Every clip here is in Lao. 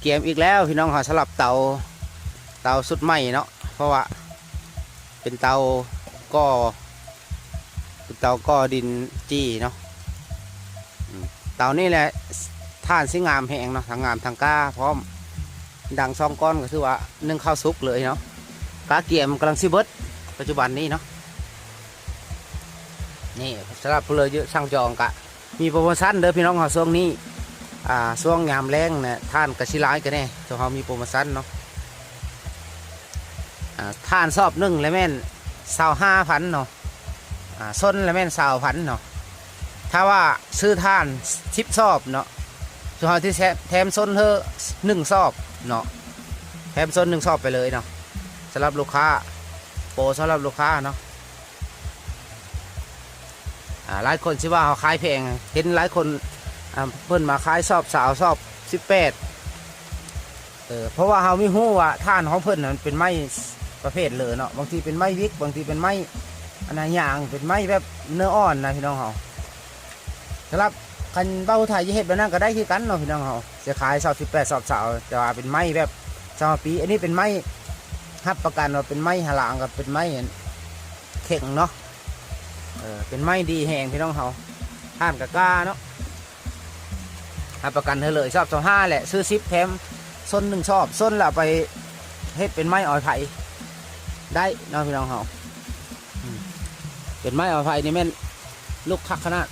ກຽມອີກແລ້ວພີ່ນ້ອງເຮົາ ສຳລັບເຕົາ ເຕົາຊຸດໃໝ່ເນາະ ເພາະວ່າເປັນເຕົາກໍ່ ເປັນເຕົາກໍ່ດິນຈີ່ເນາະ. ອືມ ເຕົານີ້ແຫຼະ ຖ່ານຊິງາມແຮງເນາະ ທັງງາມທັງກ້າພ້ອມ ດັງສອງກ້ອນກໍຖືວ່າໜຶ້ງເຂົ້າສຸກເລີຍເນາະ. ກະກຽມກຳລັງຊິເບິດປັດຈຸບັນນີ້ເນາະ. ນີ້ ສຳລັບຜູ້ເລີຍສັ່ງຈອງກະມີໂປຣໂມຊັນເດີພີ່ນ້ອງເຮົາ ຊ່ວງນີ້ ອ່າ ຊ່ວງຍາມແລ້ງນະ ຖ່ານກະຊິຫຼາຍກະແດ່ ໂຕເຮົາມີໂປຣໂມຊັນເນາະ. ອ່າ ຖ່ານສອບໜຶ່ງລະແມ່ນຊາວຫ້າພັນເນາະ ອ່າ ຊົນລະແມ່ນຊາວພັນເນາະ. ຖ້າວ່າຊື້ຖ່ານສິບສອບເນາະ ໂຕເຮົາຊິແຖມ ແຖມຊົນເຮີໜຶ່ງສອບເນາະ ແຖມຊົນໜຶ່ງສອບໄປເລີຍເນາະ. ສຳລັບລູກຄ້າ ໂປຣສຳລັບລູກຄ້າເນາະ. ອ່າ ຫຼາຍຄົນຊິວ່າເຮົາຂາຍແພງ ເຫັນຫຼາຍຄົນ ອ່າ ເພິ່ນມາຂາຍສອບຊາວ ສອບສິບແປດ ເອີ ເພາະວ່າເຮົາມີຮູ້ວ່າຖ່ານຂອງເພິ່ນນະ ມັນເປັນໄມ້ປະເພດເລີເນາະ ບາງທີເປັນໄມ້ວິກ ບາງທີເປັນໄມ້ອັນນະ ຫຍັງ ເປັນໄມ້ແບບເນື້ອອ່ອນນະພີ່ນ້ອງເຮົາ. ສຳລັບຄັນເວົ້າໄທຈະເຮັດແບບນັ້ນກໍໄດ້ຄືກັນເນາະພີ່ນ້ອງເຮົາ ຈະຂາຍສອບສິບແປດ ສອບຊາວ ແຕ່ວ່າເປັນໄມ້ແບບຊາວປີ ອັນນີ້ເປັນໄມ້ ຮັບປະກັນວ່າເປັນໄມ້ຫາລາງ ກັບເປັນໄມ້ເຄັ່ງເນາະ. ເອີ ເປັນໄມ້ດີແຮງພີ່ນ້ອງເຮົາ ຖ່ານກະກ້າເນາະ ຮັບປະກັນເທື່ອເລີຍ ຊອບຊາວຫ້າແຫຼະ ຊື້ສິບແຖມຊົນໜຶ່ງຊອບ ຊົນລະເອົາໄປເຮັດເປັນໄມ້ອອຍໄຜ່ໄດ້ເນາະພີ່ນ້ອງເຮົາ. ອືມ ເປັນໄມ້ອອຍໄຜ່ນີ້ແມ່ນລູກຄັກຂະໜາດ.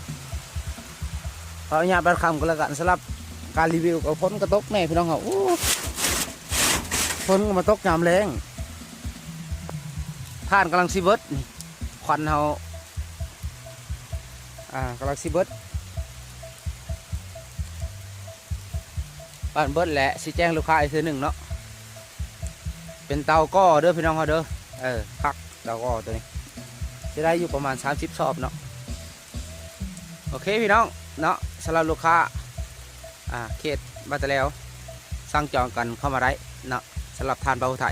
ຂໍອະນຸຍາດບາດຄຳກໍແລ້ວກັນ ສຳລັບການຣີວິວ ກໍຝົນກໍຕົກແດ່ພີ່ນ້ອງເຮົາ ໂອ້ ຝົນກໍມາຕົກຍາມແລ້ງ ຖ່ານກຳລັງຊິເບິດນີ້ ຄວັນເຮົາ ອ່າ ກຳລັງຊິເບິດ ປານເບິດແຫຼະ ຊິແຈ້ງລູກຄ້າອີກເທື່ອໜຶ່ງເນາະ. ເປັນເຕົາກໍ່ເດີພີ່ນ້ອງເຮົາເດີ ເອີ ຄັກ ເຕົາກໍ່ໂຕນີ້ ຊິໄດ້ຢູ່ປະມານສາມສິບຊອບເນາະ. ໂອເຄພີ່ນ້ອງເນາະ ສຳລັບລູກຄ້າ ອ່າ ເຂດບາຕະແລວ ສັ່ງຈອງກັນເຂົ້າມາໄດ້ເນາະ ສຳລັບຖ່ານເບົາໄທ